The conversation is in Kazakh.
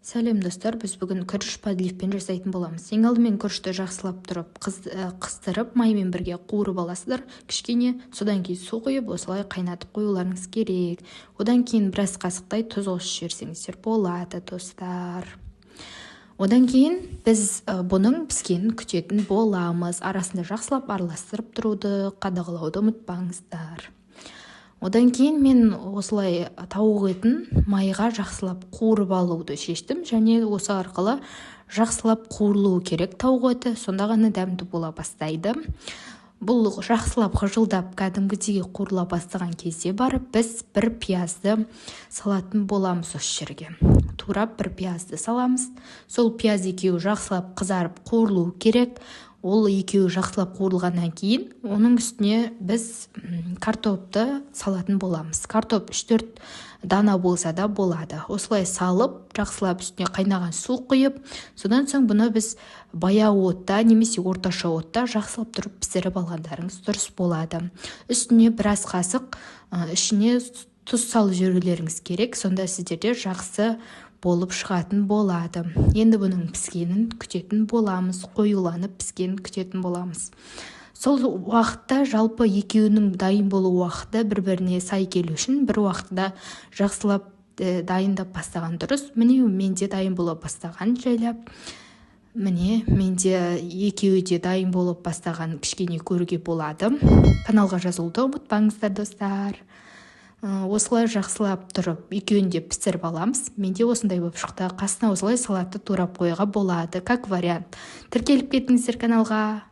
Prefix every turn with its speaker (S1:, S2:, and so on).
S1: Сәлем, достар! Біз бүгін күріш подливпен жасайтын боламыз. Ең алдымен күрішті жақсылап тұрып қыздырып, маймен бірге қуырып аласыздар кішкене. Содан кейін су құйып, осылай қайнатып қоюларыңыз керек. Одан кейін біраз қасықтай тұз қосып жіберсеңіздер болады, достар. Одан кейін біз бұның піскенін күтетін боламыз. Арасында жақсылап араластырып тұруды, қадағалауды ұмытпаңыздар. Одан кейін мен осылай тауық етін майға жақсылап қуырып алуды шештім және осы арқылы жақсылап қуырылуы керек тауық еті, сонда ғана дәмді бола бастайды. Бұл жақсылап ғыжылдап, кәдімгідей қуырыла бастаған кезде барып біз бір пиязды салатын боламыз. Осы жерге турап бір пиязды саламыз. Сол пияз екеуі жақсылап қызарып қуырылуы керек. Ол екеуі жақсылап қуырылғаннан кейін оның үстіне біз картопты салатын боламыз. Картоп 3-4 дана болса да болады. Осылай салып, жақсылап үстіне қайнаған су құйып, содан соң бұны біз баяу отта немесе орташа отта жақсылап тұрып пісіріп алғандарыңыз дұрыс болады. Үстіне біраз қасық, ішіне тұз салып жіберулеріңіз керек, сонда сіздерде жақсы болып шығатын болады. Енді бұның піскенін күтетін боламыз, қоюланып піскенін күтетін боламыз. Сол уақытта жалпы екеуінің дайын болу уақыты бір біріне сай келу үшін бір уақытта жақсылап дайындап бастаған дұрыс. Міне, менде дайын бола бастаған жайлап. Міне, менде екеуі де дайын болып бастаған, кішкене көруге болады. Каналға жазылуды ұмытпаңыздар, достар. Осылай жақсылап тұрып екеуін де пісіріп аламыз. Менде осындай болып шықты. Қасына осылай салатты турап қоюға болады, как вариант. Тіркеліп кетіңіздер каналға.